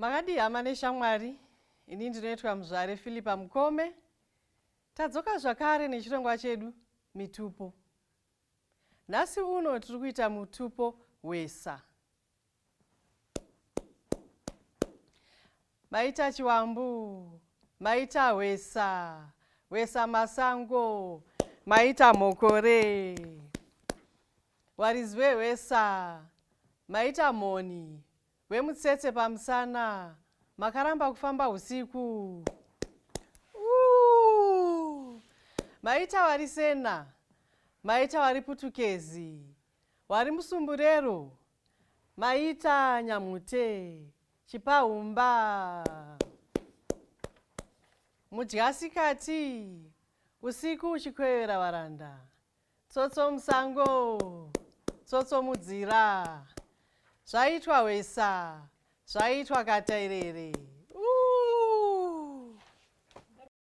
Makadii hama neshamwari, ini ndinoitwa Muzvare Philippa Mukome. Tadzoka zvakare nechirongwa chedu Mitupo. Nhasi uno tiri kuita mutupo wesa. Maita Chiwambu, maita Hwesa, Hwesa Masango, maita Mhokore. Waridzi veHwesa, maita Mhoni, Wemutsetse pamusana, makaramba kufamba usiku. Ooh, maita wari Sena, maita wari Putukezi, wari Musumburero, maita Nyamute, Chipahumba. Mudyasikati, usiku uchikwevera varanda. Tsotso musango, tsotso mudzira. Zvaitwa hwesa, zvaitwa katairere.